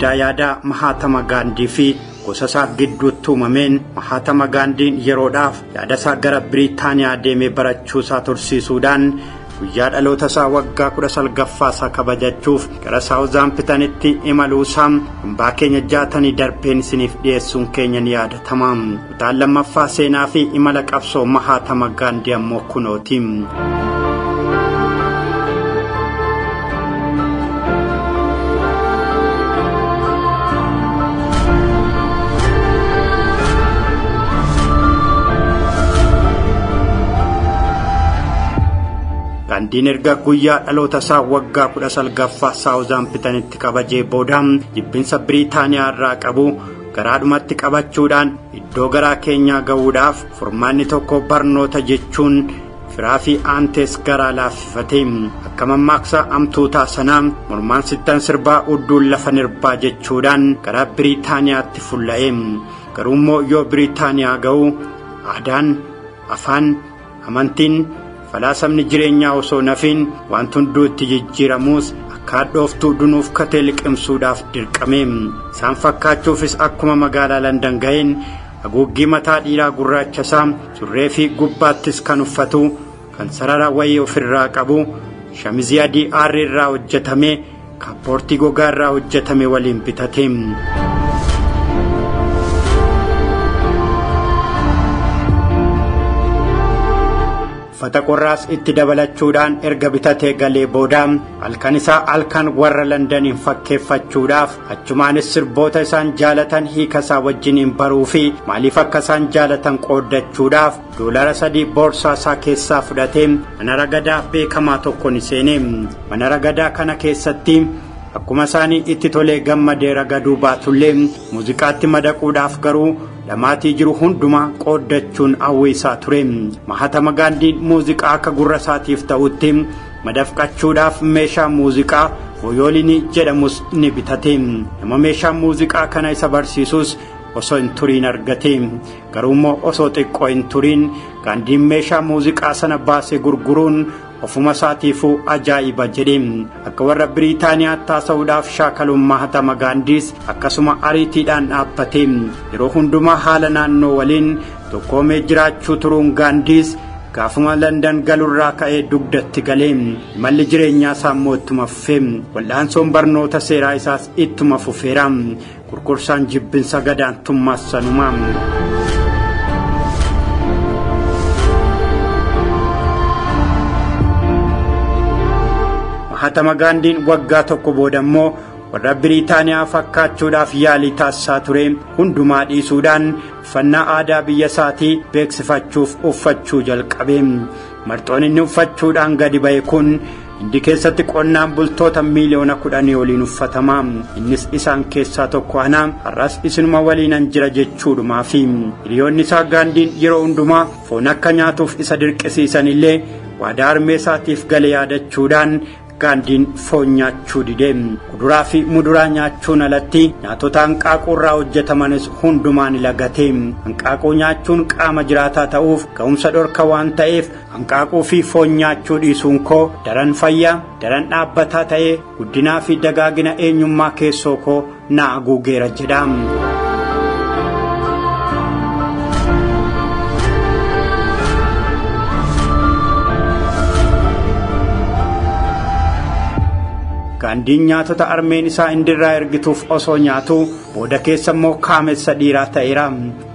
Diddaa yaadaa Mahatma Gaandii fi gosa isaa gidduutti uumameen Mahatma Gaandiin yeroodhaaf yaada isaa gara Biriitaaniyaa deemee barachuu isaa tursiisuudhaan guyyaa dhaloota isaa waggaa 19ffaa isaa kabajachuuf gara Saawuzaampitanitti imaluu isaa hambaa keenya 60 darbeen isiniif dhiyeessuun keenya ni yaadatama. Kutaan lammaffaa seenaa fi imala qabsoo Mahatma Gaandii ammoo kunooti. Gaandiin erga guyyaa dhaloota isaa waggaa 19ffaa Saawuzaampitanitti kabajee booda jibbinsa Biriitaaniyaa irraa qabu garaadhumatti qabachuudhaan iddoo garaa keenyaa ga'uudhaaf furmaanni tokko barnoota jechuun firaa fi aantees garaa laaffifate. Akka mammaaksa amtuutaa sanaa mormaan sittan sirbaa udduun lafa nirbaa jechuudhaan gara Biriitaaniyaatti fulla'e. Garuummoo yoo Biriitaaniyaa ga'u aadaan, afaan, amantiin falaasamni jireenyaa osoo nafiin wanti hunduu itti jijjiiramuus akka hadhooftuu dunuuf katee liqimsuudhaaf dirqame. Isaan fakkaachuufis akkuma magaalaa Landan ga'een haguuggii mataa dhiiraa gurraacha isaa surree fi gubbaattis kan uffatu kan sarara wayii ofirraa qabu shamizii adii aarri irraa hojjetame kaappoortii gogaa irraa hojjetame waliin bitate. Uffata qorraas itti dabalachuudhaan erga bitatee galee booda halkan isaa halkan warra Londaniin fakkeeffachuudhaaf achumaanis sirboota isaan jaalatan hiika isaa wajjiniin baruu fi maaliif akka isaan jaalatan qooddachuudhaaf $3 boorsaa isaa keessaa fudhatee mana ragadaa beekamaa tokko ni seene. Mana ragadaa kana keessatti akkuma isaanii itti tolee gammadee ragaduu baatullee muuziqaatti madaquudhaaf garuu dhamaatii jiru hundumaa qooddachuun hawwii isaa ture. Mahatma Gaandiin muuziqaa akka gurra isaatiif ta'utti madafqachuudhaaf meeshaa muuziqaa voyoolinii jedhamus ni bitate. Nama meeshaa muuziqaa kana isa barsiisus osoo hin turiin argate. Garuummoo osoo xiqqoo hin turiin Gaandiin meeshaa muuziqaa sana baasee gurguruun ofuma isaatiifuu ajaa'iba jedhe. Akka warra Biriitaaniyaatti haasa'uudhaaf shaakaluun Mahatma Gaandiis akkasuma ariitiidhaan dhaabbate. Yeroo hundumaa haala naannoo waliin tokkoomee jiraachuu turuun Gaandiis gaafuma Landan galurraa ka'ee dugdatti galee. Imalli jireenyaa isaa immoo ittuma fufee. Wal'aansoon barnoota seeraa isaas ittuma fufeera. Gurgursaan jibbinsa gadaantummaas sanuma. Mahatma Gaandiin waggaa tokko booda immoo warra Biriitaaniyaa fakkaachuudhaaf yaalii taasisaa ture hundumaa dhiisuudhaan uffannaa aadaa biyya isaatii beeksifachuuf uffachuu jalqabe. Marxoon inni uffachuudhaan gadi ba'e kun Hindi keessatti qonnaan bultoota miiliyoona 10 oliin uffatama. Innis isaan keessaa tokko ana har'as isinuma waliinan jira jechuudhumaafi. Hiriyoonni isaa Gaandiin yeroo hundumaa foon akka nyaatuuf isa dirqisiisan illee waadaa harmee isaatiif gale yaadachuudhaan Gaandiin foon nyaachuu dide. Kuduraa fi muduraa nyaachuun alatti nyaatota hanqaaquu irraa hojjetamanis hundumaan lagate. Hanqaaquu nyaachuun qaama jiraataa ta'uuf ga'umsa dhorka waan ta'eef hanqaaquu fi foon nyaachuu dhiisuun koo daran fayyaa, daran dhaabbataa ta'ee guddinaa fi dagaagina eenyummaa keessoo koo na haguugeera jedha. Gaandiin nyaatota armeen isaa Hindirraa ergituuf osoo nyaatu booda keessa immoo kaamessa dhiiraa ta'eera.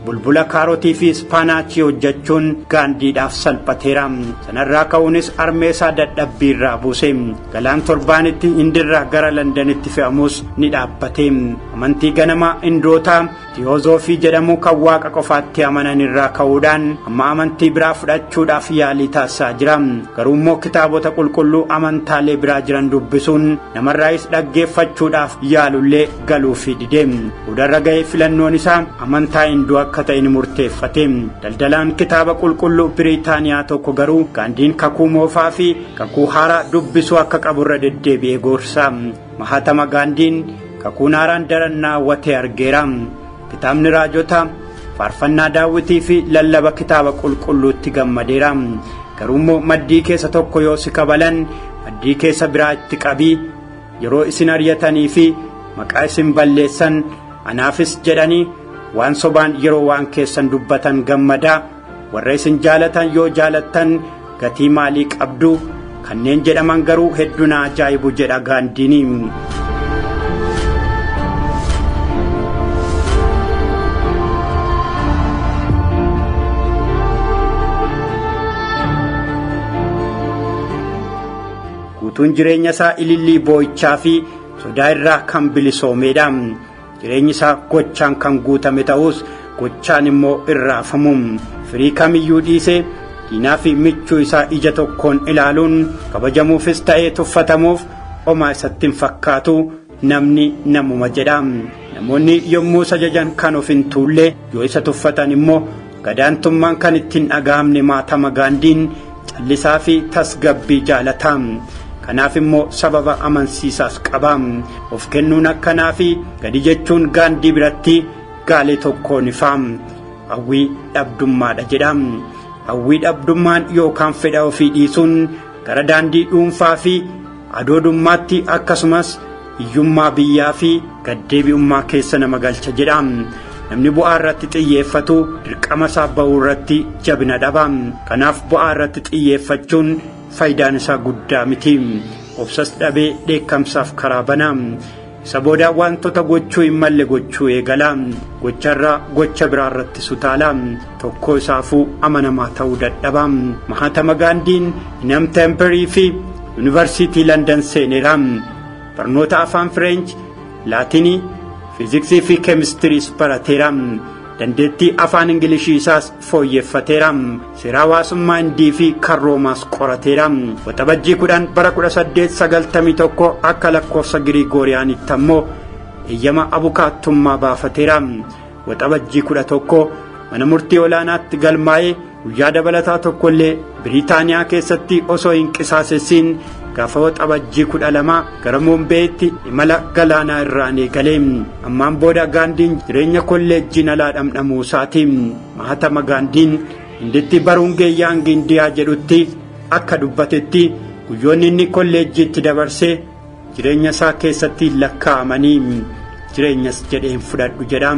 Bulbula kaarotii fi ispaanaachii hojjechuun Gaandiidhaaf salphateera. Sanarraa ka'uunis armee isaa dadhabbii irraa buuse. Galaan torbaanitti Hindirraa gara Londanitti fe'amus ni dhaabbate. Amantii ganamaa Hindootaa Tiyozoofii jedhamu kan waaqa qofaatti amanan irraa ka'uudhaan amma amantii biraa fudhachuudhaaf yaalii taasisaa jira. Garuummoo kitaabota qulqulluu amantaalee biraa jiran dubbisuun namarraayis dhaggeeffachuudhaaf yaalullee galuufi dide. Boodarra ga'ee filannoon isaa amantaa Hinduu akka ta'e ni murteeffate. Daldalaan kitaaba qulqulluu Biriitaaniyaa tokko garuu Gaandiin kakuu moofaa fi kakuu haaraa dubbisuu akka qaburra deddeebi'ee gorsa. Mahatma Gaandiin kakuun haaraan daran naawwatee argeera. Kitaabni raajota, faarfannaa daawwitii fi lallaba kitaaba qulqulluutti gammadeera. Garuummoo maddii keessa tokko yoo si kabalan maddii keessa biraa itti qabii yeroo isin ari'atanii fi maqaa isin balleessan anaafis jedhanii waan sobaan yeroo waan keessan dubbatan gammadaa warra isin jaalatan yoo jaalattan gatii maalii qabdu kanneen jedhaman garuu hedduu na ajaa'ibu jedha Gaandiin. Guutuun jireenya isaa ilillii boo'ichaa fi sodaa irraa kan bilisoomeedha. Jireenyi isaa gochaan kan guutame ta'us gochaan immoo irraafamu. Firii kamiyyuu dhiisee diinaa fi michuu isaa ija tokkoon ilaaluun kabajamuufis ta'ee tuffatamuuf homaa isatti hin fakkaatu namni namuma jedha. Namoonni yommuu isa jajan kan of hin tuulle yoo isa tuffatan immoo gadaantummaan kan ittiin dhaga'amne Mahatma Gaandiin callisaa fi tasgabbii jaalata. Kanaaf immoo sababa amansiisaas qaba. Of kennuun akkanaa fi gadi jechuun Gaandii biratti gaalee tokkoon ifa. Hawwii dhabdummaadha jedha. Hawwii dhabdummaan yookaan fedha ofii dhiisuun gara daandii dhuunfaa fi adoodummaatti akkasumas hiyyummaa biyyaa fi gaddeebi'ummaa keessa nama galcha jedha. Namni bu'aa irratti xiyyeeffatu dirqama isaa bahuu irratti jabina dhaba. Kanaaf bu'aa irratti xiyyeeffachuun faayidaan isaa guddaa miti. Obsas dhabee dheekkamsaaf karaa bana. Isa booda wantoota gochuu hin malle gochuu eegala. Gocharraa gocha biraa irratti sutaala. Tokko isaafuu amanamaa ta'uu dadhaba. Mahatma Gaandiin Inam Temperii fi Yuunivarsiitii Landan seeneera. Barnoota afaan Fireench, Laatinii, Fiiziksii fi Keemistiriis barateera. Dandeettii afaan Ingilishii isaas fooyyeffateera. Seera hawaasummaa Hindii fi kan Roomaas qorateera. Waxabajjii 10 bara 1891 akka lakkoofsa Girigooriyaanitti ammoo eeyyama abukaattummaa baafateera. Waxabajjii 11 mana murtii olaanaatti galmaa'ee guyyaa dabalataa tokkollee Biriitaaniyaa keessatti osoo hin qisaasessiin gaafa waxabajjii 12 gara Moombeetti imala galaanaa irraan eegale. Ammaan booda Gaandiin jireenya kolleejjiin alaa dhamdhamuu isaati. Mahatma Gaandiin Hinditti baruun geeyyaan Indiyaa jedhutti akka dubbatetti guyyoonni inni kolleejjiitti dabarsee jireenya isaa keessatti lakkaa'amanii jireenyas jedheen fudhadhu jedha.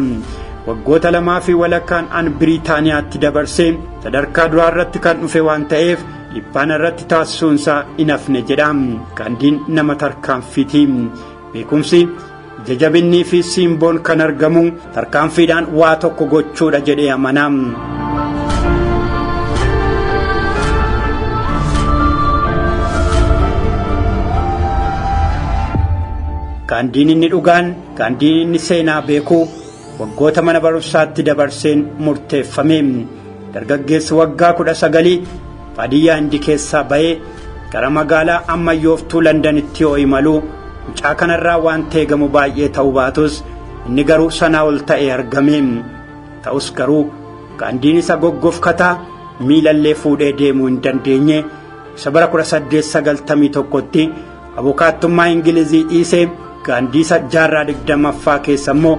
Waggoota 2 fi walakkaan an Biriitaaniyaatti dabarsee sadarkaa duraa irratti kan dhufe waan ta'eef dhibbaan irratti taasisuun isaa hin hafne jedha. Gaandiin nama tarkaanfiiti. Beekumsi ija jabinnii fi siimboon kan argamu tarkaanfiidhaan waa tokko gochuudha jedhee amana. Gaandiin inni dhugaan, Gaandiin inni seenaa beeku waggoota mana barumsaatti dabarseen murteeffame. Dargaggeessi waggaa 19 baadiyyaa Hindii keessaa ba'ee gara magaalaa ammayyooftuu Londanitti yoo imalu mucaa kanarraa waan teegamu baay'ee ta'uu baatus inni garuu sanaa ol ta'ee argame. Ta'us garuu Gaandiin isa goggofkataa miilallee fuudhee deemuu hin dandeenye isa bara 1891tti abukaattummaa Ingilizii dhiisee Gaandii isa jaarraa 20ffaa keessa immoo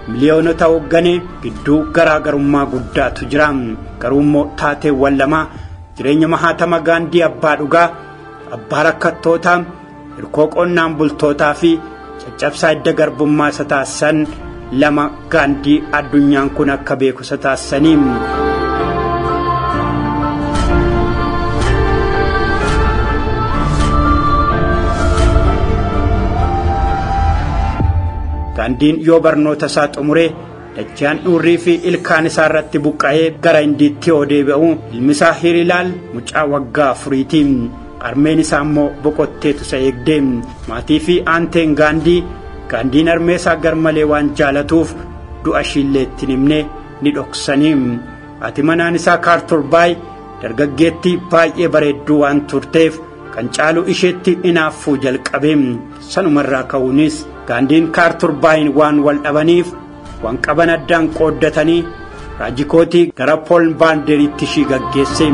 miliyoonota hoogganee gidduu garaagarummaa guddaatu jira. Garuu immoo taateewwan lama jireenya Mahatma Gaandii abbaa dhugaa, abbaa rakkattootaa, hirkoo qonnaan bultootaa fi caccabsaa hidda garbummaa isa taasisan lama Gaandii addunyaan kun akka beeku isa taasisanii. Gaandiin yoo barnoota isaa xumuree dachaan dhuurrii fi ilkaan isaa irratti buqqa'ee gara Hindiitti yoo deebi'u ilmi isaa Hirilaal mucaa waggaa 4ti. Harmeen isaa immoo boqotteetu isa eegde. Maatii fi aanteen Gaandii Gaandiin harmee isaa garmalee waan jaalatuuf du'a ishiillee itti himne ni dhoksanii. Haati manaan isaa Kaartorbaay dargaggeettii baay'ee bareedduu waan turteef kan caalu isheetti hinaaffuu jalqabe. Sanumarraa ka'uunis Gaandiin Kaartorbaayin waan wal dhabaniif waan qaban addaan qooddatanii Raajikootii gara Pool Baanderiitti ishii gaggeesse.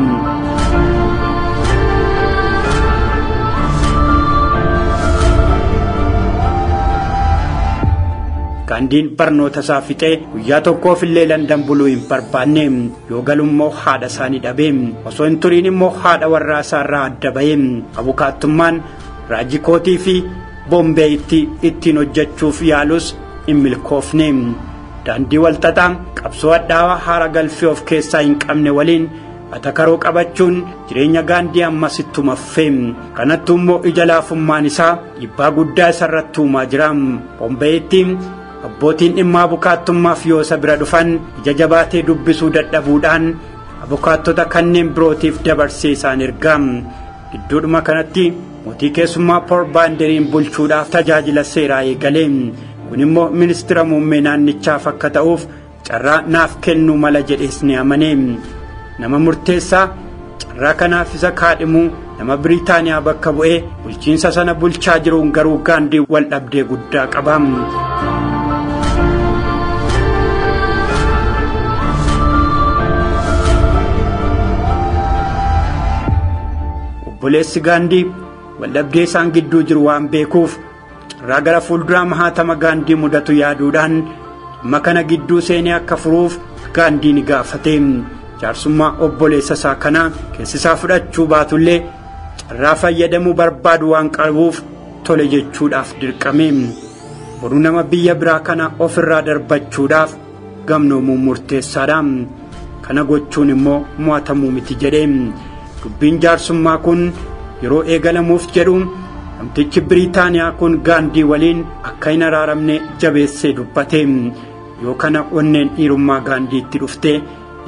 Gaandiin barnoota isaa fixee guyyaa tokkoof illee Landan buluu hin barbaanne. Yoo galu immoo haadha isaa ni dhabe. Osoo hin turiin immoo haadha warraa isaa irraa adda ba'e. Abukaattummaan Raajikootii fi Bombeeyitti ittiin hojjechuuf yaalus hin milkoofne. Daandii walxaxaa qabsoo hadhaawaa haara galfee of keessaa hin qabne waliin atakaroo qabachuun jireenya Gaandii ammas ittuma fufe. Kanattu immoo ija laafummaan isaa dhiibbaa guddaa isarratti uumaa jira. Bombeeyitti abbootiin dhimma abukaattummaaf yoo isa bira dhufan ija jabaatee dubbisuu dadhabuudhaan abukaattota kanneen birootiif dabarsee isaan erga. Gidduudhuma kanatti mootii keessummaa Poorbaanderiin bulchuudhaaf tajaajila seeraa eegale. Kun immoo ministira muummee naannichaaf akka ta'uuf carraa naaf kennuu mala jedhees ni amane. Nama murteessaa carraa kanaaf isa kaadhimuu nama Biriitaaniyaa bakka bu'ee bulchiinsa sana bulchaa jiruun garuu Gaandii wal dhabdee guddaa qaba. Obboleessi Gaandii wal dhabdee isaan gidduu jiru waan beekuuf carraa gara fuulduraa Mahaatama Gaandii mudatu yaaduudhaan dhimma kana gidduu seenee akka furuuf Gaandii ni gaafate. Jaarsummaa obboleessa isaa kanaa keessi isaa fudhachuu baatullee carraa fayyadamuu barbaadu waan qabuuf tole jechuudhaaf dirqame. Boruu nama biyya biraa kana ofirraa darbachuudhaaf gamnoomuun murteessaadha. Kana gochuun immoo mo'atamuu miti jedhe. Dubbiin jaarsummaa kun yeroo eegalamuuf jedhu namtichi Biriitaaniyaa kun Gaandii waliin akka hin araaramne jabeessee dubbate. Yoo kana onneen dhiirummaa Gaandiitti dhufte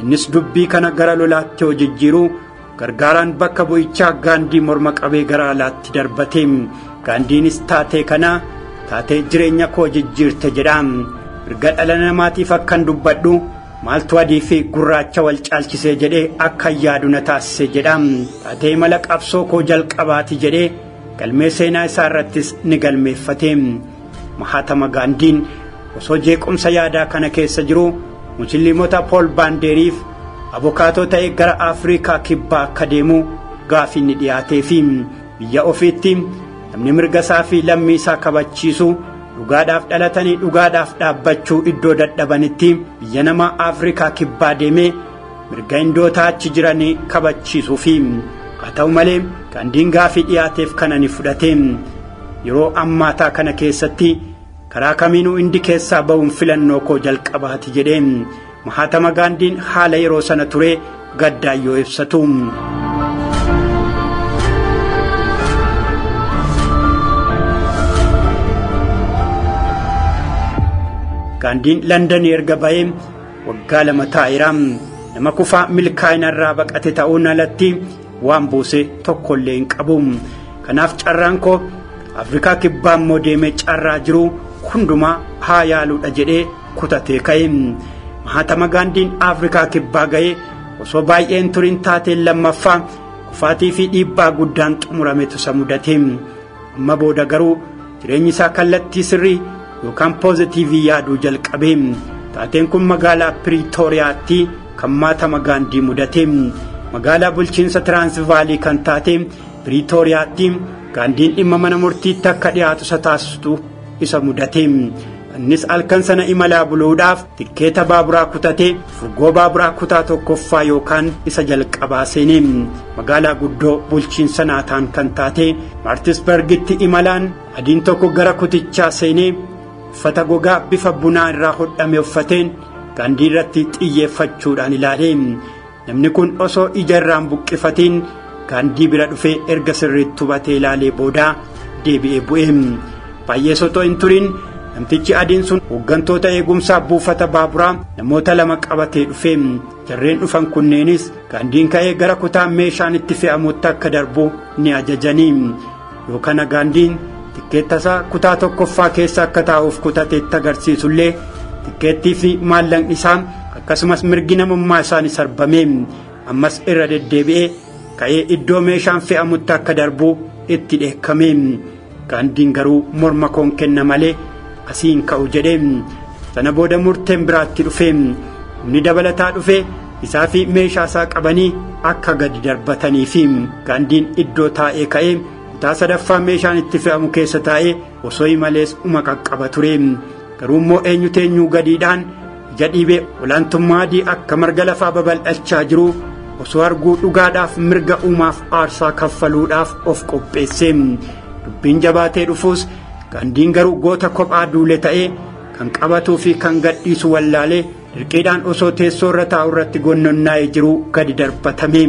innis dubbii kana gara lolaatti yoo jijjiiru gargaaraan bakka bu'ichaa Gaandii morma qabee gara alaatti darbate. Gaandiinis taatee kana taatee jireenya koo jijjiirte jedha. Mirga dhala namaatiif akkan dubbadhu maaltu adii fi gurraacha wal caalchisee jedhee akka yaadu na taasise jedha. Taatee imala qabsoo koo jalqabaati jedhee galmee seenaa isaa irrattis ni galmeeffate. Mahaatama Gaandiin osoo jeequmsa yaadaa kana keessa jiru musliimota Poorbaandeeriif abukaatoo ta'e gara Afrikaa kibbaa akka deemu gaafii ni dhiyaatee fi biyya ofiitti namni mirga isaa fi lammii isaa kabachiisu dhugaadhaaf dhalatanii dhugaadhaaf dhaabbachuu iddoo dadhabanitti biyya nama Afrikaa kibbaa deemee mirga hindootaa achi jiranii kabachiisuu fi haa ta'u malee Gaandiin gaafii dhiyaateef kana ni fudhate. Yeroo ammaataa kana keessatti karaa kamiinuu indi keessaa ba'uun filannoo koo jalqabaati jedhee Mahaatama Gaandiin haala yeroo sana ture gaddaan yoo ibsatu. Gaandiin Londonii erga ba'ee waggaa 2 taa'eera. Nama kufaa milkaa'ina irraa baqate ta'uun alatti waan buuse tokkollee hin qabu. Kanaaf carraan koo Afrikaa kibbaa immoo deemee carraa jiru hundumaa haa yaaluudha jedhee kutatee ka'e. Mahaatama Gaandiin Afrikaa kibbaa ga'ee osoo baay'een turin taateen lammaffaa kufaatii fi dhiibbaa guddaan xumurametu isa mudate. Amma booda garuu jireenyi isaa kallattii sirrii yookaan poozitiivii yaaduu jalqabe. Taateen kun magaalaa Piriitooriyaatti kan Mahaatama Gaandii mudate. Magaalaa bulchiinsa Tiransvaalii kan taate Piriitooriyaatti Gaandiin dhimma mana murtiitti akka dhiyaatu isa taasistu isa mudate. Innis halkan sana imalaa buluudhaaf tikkeeta baaburaa kutatee furgoo baaburaa kutaa tokkoffaa yookaan isa jalqabaa seene. Magaalaa guddoo bulchiinsa naataan kan taate Maartisbergitti imalaan adiin tokko gara kutichaa seenee uffata gogaa bifa bunaa irraa hodhame uffateen Gaandii irratti xiyyeeffachuudhaan ilaale. Namni kun osoo ija irraan buqqifatiin Gaandii bira dhufee erga sirriitti hubatee ilaalee booda deebi'ee bu'e. Baay'ee osoo hin turin namtichi adiin sun hooggantoota eegumsaa buufata baaburaa namoota 2 qabatee dhufe. Jarreen dhufan kunneenis Gaandiin ka'ee gara kutaa meeshaan itti fe'amutti akka darbu ni ajajanii. Yoo kana Gaandiin tikkeetta isaa kutaa tokkoffaa keessa akka taa'uuf kutateetti agarsiisullee tikkeettii fi maallaqni isaa akkasumas mirgi namummaa isaa ni sarbame. Ammas irra deddeebi'ee ka'ee iddoo meeshaan fe'amutti akka darbu itti dheekkame. Gaandiin garuu morma koon kenna malee asiin ka'u jedhee. Sana booda murteen biraatti dhufe. Humni dabalataa dhufe isaa fi meeshaa isaa qabanii akka gadi darbatanii fi Gaandiin iddoo taa'ee ka'ee kutaa sadaffaa meeshaan itti fe'amu keessa taa'ee osoo imalees uma qaqqaba ture. Garuu immoo eenyu teenyuu gadiidhaan ija dhiibee olaantummaa adii akka marga lafaa babal'achaa jiru osoo arguu dhugaadhaaf mirga uumaaf aarsaa kaffaluudhaaf of qopheesse. Dubbiin jabaatee dhufuus Gaandiin garuu goota kophaa duule ta'ee kan qabatuu fi kan gadhiisu wallaalee dirqiidhaan osoo teessoo irra taa'u irratti gonnonnaa'ee jiru gadi darbatame.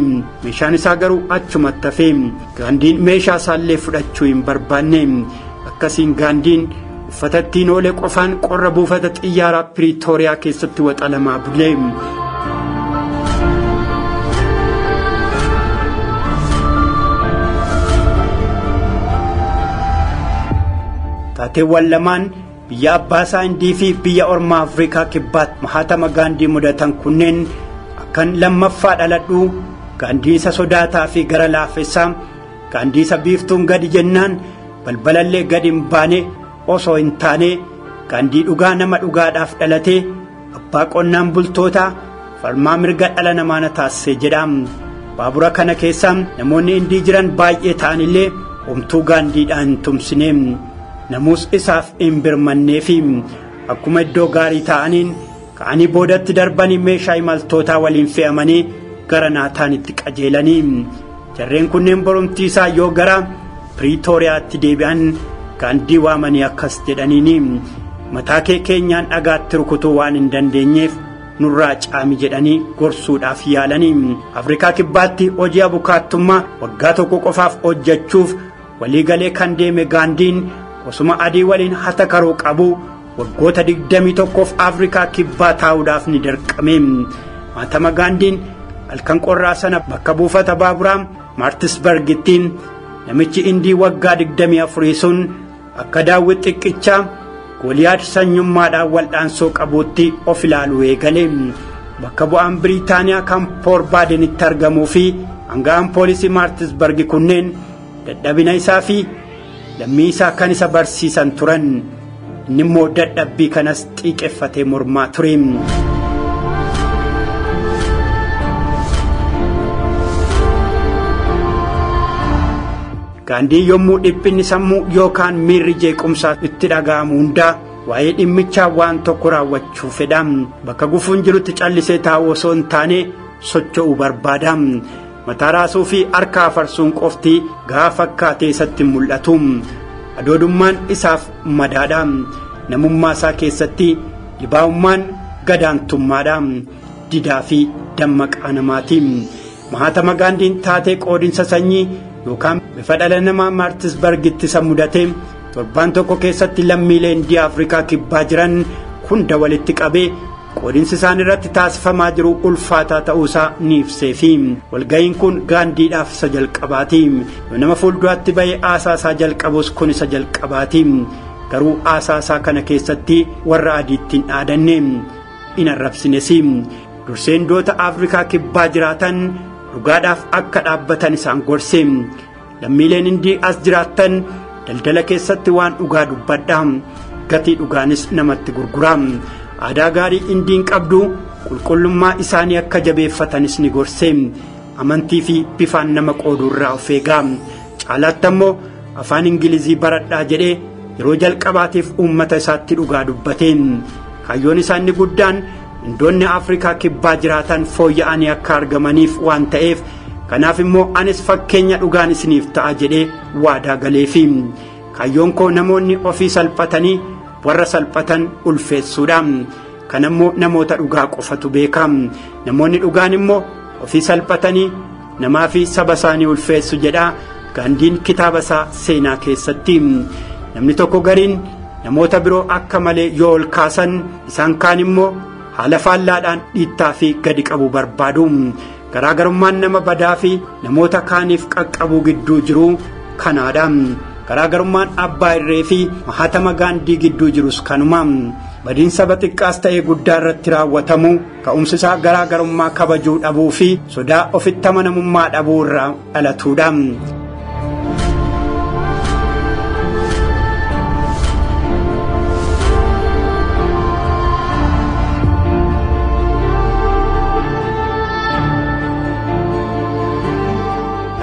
Meeshaan isaa garuu achumatti hafe. Gaandiin meeshaa isaallee fudhachuu hin barbaanne. Akkasiin Gaandiin uffata ittiin oole qofaan qorra buufata xiyyaaraa Piriitooriyaa keessatti waxalamaa bule. Taateewwan lamaan biyya abbaasaa Hindii fi biyya Ormaa Afrikaa kibbaatti Mahatma Gaandii mudatan kunneen akkan lammaffaa dhaladhu Gaandii isa sodaataa fi gara laafessaa, Gaandii isa biiftuun gadi jennaan balbalallee gadi hin baane osoo hin taane Gaandii dhugaa nama dhugaadhaaf dhalatee abbaa qonnaan bultootaa falmaa mirga dhala namaa na taasise jedha. Baabura kana keessa namoonni Hindii jiran baay'ee ta'anillee homtuu Gaandiidhaan hin tumsine. Namus isaaf hin birmanneefi akkuma iddoo gaarii ta'aniin ka'anii boodatti darbanii meeshaa imaltootaa waliin fe'amanii gara Naataanitti qajeelanii. Jarreen kunneen boromtii isaa yoo gara Piriitooriyaatti deebi'an Gaandii waamanii akkas jedhaniini, mataa kee keenyaan dhagaatti rukutuu waan hin dandeenyeef nurraa caami jedhanii gorsuudhaaf yaalanii. Afrikaa kibbaatti hojii abukaattummaa waggaa tokko qofaaf hojjechuuf waliigalee kan deeme Gaandiin osuma adii waliin hata karoo qabu waggoota 21 Afrikaa kibbaa taa'uudhaaf ni dirqame. Mahatma Gaandiin halkan qorraa sana bakka buufata baaburaa Maartisbargitti namichi Hindii waggaa 24 sun akka Daawit xiqqichaa Goliyaad sanyummaadhaan wal'aansoo qabuutti of ilaaluu eegale. Bakka bu'aan Biriitaaniyaa kan Poorbaadenitti argamuu fi hanga'aan poolisii Maartisbargi kunneen dadhabina isaa fi lammii isaa kan isa barsiisan turan. Inni immoo dadhabbii kanas xiiqeffatee mormaa ture. Gaandiin yommuu dhiphinni sammuu yookaan miirri jeequmsaa itti dhaga'amu hundaa waa'ee dhimmichaa waan tokko raawwachuu fedha. Bakka gufuun jirutti callisee taa'u osoo hin taane socho'uu barbaada. Mataa raasuu fi harka afarsuun qofti gaafa fakkaatee isatti mul'atu. Adoodummaan isaaf madaadha. Namummaa isaa keessatti dhibaa'ummaan gadaantummaadha. Didaa fi dammaqaa namaati. Mahatma Gaandiin taatee qoodinsa sanyii yookaan bifa dhala namaa Maartisbargitti isa mudate torbaan tokko keessatti lammiilee Hindii Afrikaa kibbaa jiran hunda walitti qabee qoodinsi isaan irratti taasifamaa jiru ulfaataa ta'uusaa ni ibseefi. Walga'iin kun Gaandiidhaaf isa jalqabaati. Yoo nama fuulduraatti ba'ee haasaa isaa jalqabus kun isa jalqabaati. Garuu haasaa isaa kana keessatti warra adiitti hin dhaadanne, hin arrabsines. Dursee Hindoota Afrikaa kibbaa jiraatan dhugaadhaaf akka dhaabbatan isaan gorse. Lammiileen Hindii as jiraatan daldala keessatti waan dhugaa dubbadha. Gatii dhugaanis namatti gurgura. Aadaa gaarii Hindiin qabdu qulqullummaa isaanii akka jabeeffatanis ni gorse. Amantii fi bifaan nama qooduu irraa of eegaa. Caalaatti ammoo afaan Ingilizii baradhaa jedhee yeroo jalqabaatiif uummata isaatti dhugaa dubbate. Kaayyoon isaanii guddaan Hindoonni Afrikaa kibbaa jiraatan fooyya'anii akka argamaniif waan ta'eef kanaaf immoo anis fakkeenya dhugaan isiniif ta'a jedhee waadaa galeefi. Kaayyoon koo namoonni ofii salphatanii warra salphatan ulfeessuudha. Kanammoo namoota dhugaa qofatu beeka. Namoonni dhugaan immoo ofii salphatanii namaa fi saba isaanii ulfeessu jedha Gaandiin kitaaba isaa seenaa keessatti. Namni tokko gariin namoota biroo akka malee yoo ol kaasan isaan kaan immoo haala faallaadhaan dhiittaa fi gadi qabu barbaadu. Garaagarummaan nama badaa fi namoota kaaniif qaqqabuu gidduu jiru kanaadha. Garaagarummaan abbaa irree fi Mahatma Gaandii gidduu jirus kanuma. Badiin saba xiqqaas ta'ee guddaa irratti raawwatamu ka'umsi isaa garaagarummaa kabajuu dhabuu fi sodaa ofitti amanamummaa dhabuu irraa dhalatuudha.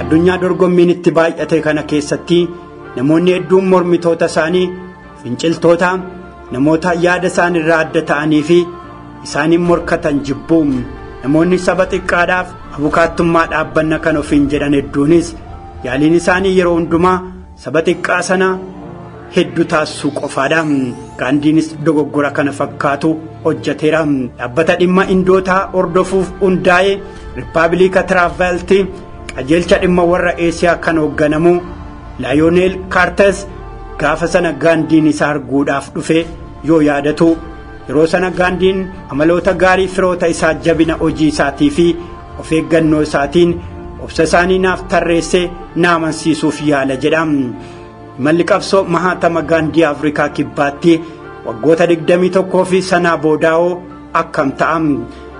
Addunyaa dorgommiin itti baay'ate kana keessatti namoonni hedduun mormitoota isaanii finciltoota namoota yaada isaan irraa adda ta'anii fi isaaniin morkatan jibbu. Namoonni saba xiqqaadhaaf abukaattummaa dhaabbanna kan ofiin jedhan hedduunis yaaliin isaanii yeroo hundumaa saba xiqqaa sana hedduu taasisuu qofaadha. Gaandiinis dogoggora kana fakkaatu hojjeteera. Dhaabbata dhimma Indootaa hordofuuf hundaa'e Rippaabilika Tiraavelti qajeelcha dhimma warra Eesiyaa kan hoogganamu Laayoneel Kaartes gaafa sana Gaandiin isa arguudhaaf dhufe yoo yaadatu, yeroo sana Gaandiin amaloota gaarii firoota isaa, jabina hojii isaatii fi of eeggannoo isaatiin obsa isaanii naaf tarreessee na amansiisuuf yaala jedha. Imalli qabsoo Mahaatama Gaandii Afrikaa Kibbaatti waggoota 21 fi sanaa boodaa'oo akkam ta'a?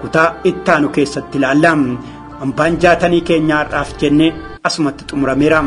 Kutaa ittaanu keessatti ilaalla. Hambaan jaatanii keenya har'aaf jennee asumatti xumurameera.